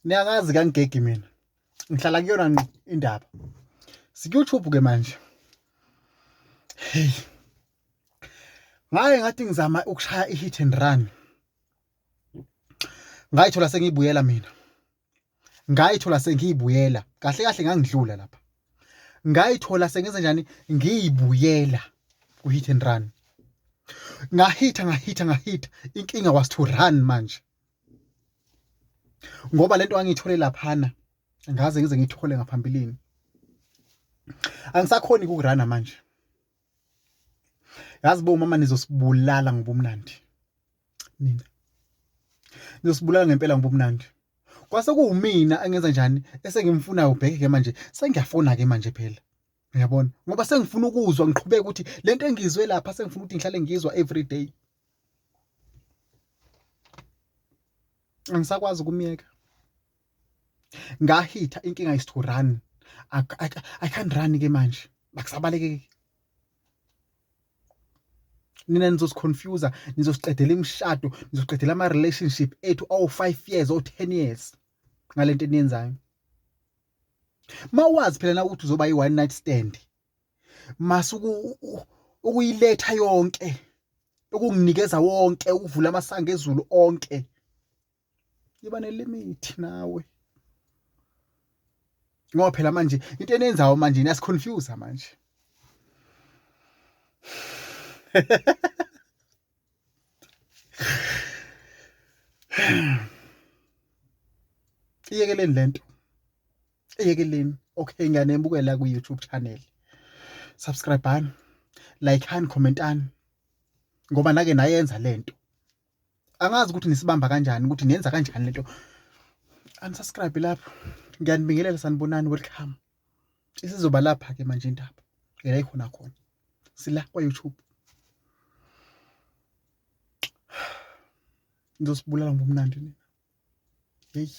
Niyangazi kangigegi mina. Ngihlala kuyona ngqo indaba. Siku-YouTube ke manje. Hey. Ngaye ngathi ngizama ukushaya i-hit and run. Ngayithola sengiyibuyela mina. Ngayithola sengiyibuyela. Kahle kahle ngangidlula lapha. Ngayithola sengenze njani ngiyibuyela ku-hit and run. Ngahitha ngahitha ngahitha inkinga was to run manje. Ngoba lento angiyithole laphana ngaze ngize ngithole ngaphambilini. Angisakhoni ukurana manje. Yazi bo mama nizosibulala ngobumnandi. Nina. Nizosibulala ngempela ngobumnandi. Kwase kuwumina engenza njani esengimfunayo ubheke ke manje sengiyafona ke manje phela. Uyabona? Ngoba sengifuna ukuzwa ngiqhubeke ukuthi lento engizwe lapha sengifuna ukuthi ngihlale ngizwa every day. Angisakwazi ukumyeka. Ngahitha inkinga is to run. I can't run ke manje. Akusabalekeki. Nina nizosiconfuse, nizosiqedela imishado, nizoqedela ama relationship ethu awu 5 years or 10 years ngalento eniyenzayo. Mawazi phela na ukuthi uzoba i one night stand. Masuku ukuyiletha yonke ukunginikeza wonke ukuvula amasango ezulu onke. Iba nelimit nawe. Ngoba phela manje into eniyenzayo manje niyasiconfuse manje. Iyekeleni lento. Iyekeleni. Okay, ngiyanemukela ku YouTube channel. Subscribe-ani, like-ani, comment-ani. Ngoba nake nayenza lento. Angazi ukuthi nisibamba kanjani ukuthi niyenza kanjani lento. Unsubscribe lapho. Ngiyanibingelela sanibonani welcome. Isizoba lapha ke manje indaba. Ela ikhona khona. Sila kwa YouTube. Nizosibulala ngobumnandi nina. Hey.